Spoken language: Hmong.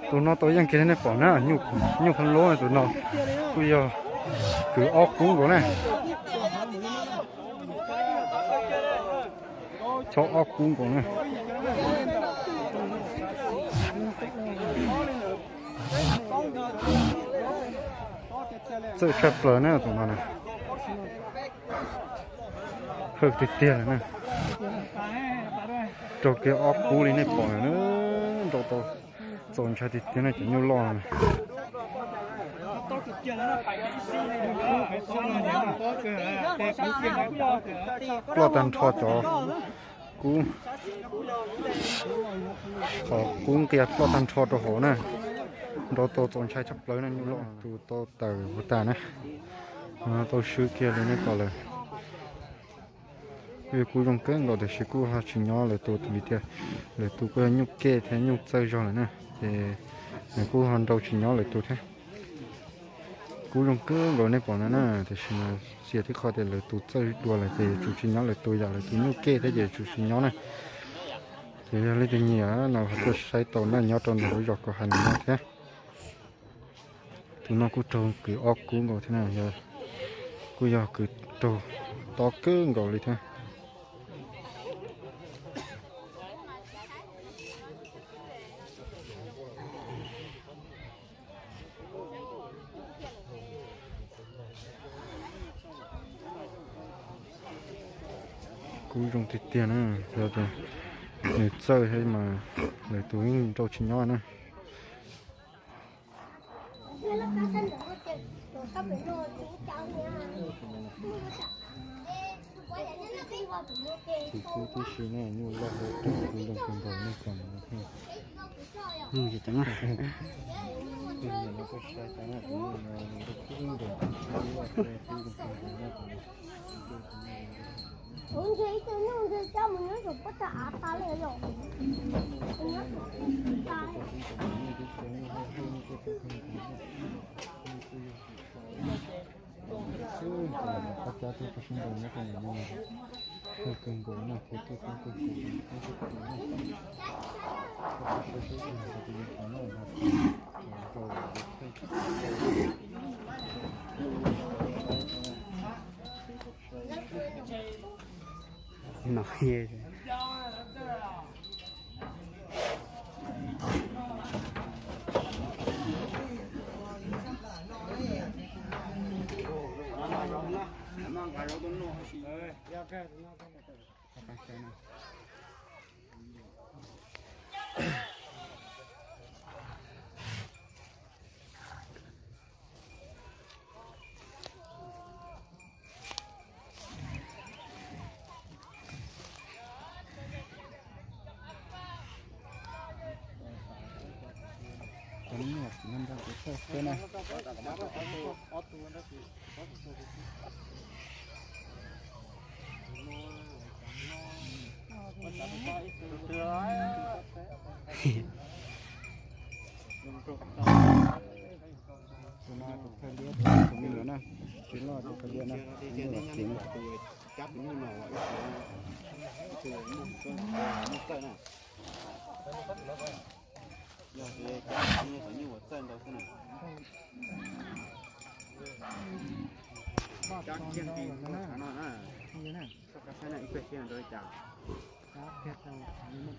Tus no tau yeej kiag li nej pom na, nyuj pheej lub na, tus no kuj yog kwv ob kub nkaus na. Chob ob kub nkaus na. Txawj tshaj plaws na tus no na. Hawj tiag tiag lawm na. Raug kiag ob kub li nej pom lawm na. Nrau tau txaus ntshai tiag tiag na cov nyuj loj na. Ploj tag nrho cov kub, qhov kub nqia ploj tag nrho rau hauv na. Nrau tau txaus ntshai tshaj plaws na nyuj loj. Tus tau tawm huv tas na, tau swb kiag li nej pom lawm. Kuj yog kub zoo kawg nkaus tiam sis kuj ho tsis nyob lawv tus vim tias lawv tus kuj yog nyuj kej thiab nyuj txawj zog lawm na. Ces nws kuj ho nrau tsis nyob lawv tus thiab. Kub zoo kawg nkaus nej pom no na, tiam sis mas txias tib qho tias lawv tus txawj dua lawm ces yuav tsum tsis nyob lawv tus, yam lawv tus nyuj kej thiab ces yuav tsum tsis nyob na. Ces yog leej twg nyiam no ho tuaj saib tau na, nyob rau ntawm lub zos Kaus Hais no thiab. Tus no kuj raug kwv ob kub nkaus thiab na, kuj yog kwv raug tob kawg nkaus li thiab. Kub zoo tiag tiag na, yog tias nws txawj thiab mas lawv tus yeej nrau tsis nyob na. Tsis tub tib si ne, nyuj loj hauv tus kub zoo kawg nkaus nej pom no thiab. Tus nyuam no kuj sai tas na, tus nyuam no nws kuj kub nkaus, nyuj loj thiab kub zoo kawg nkaus na. Qhov cab tug pes sib nkaus nyob rau ntawm no, kawg nkaus no thiab kawg koob kawg kuv no, kawg koob kawg kuv no. No. Tus no tus khaws liab, tus me nyuam na, tsis loj tus khaws liab na, tus me nyuam txiv na. Cab tus nyuj no ib tug muaj txawj na. Yog cab tus nyuj, tus nyuj uas txawj ntau xwb na. Cab kiag ti lub tshav no na. Koj saib na, ib pliag seb nws nrau li cas. Cab kiag tau tshav no.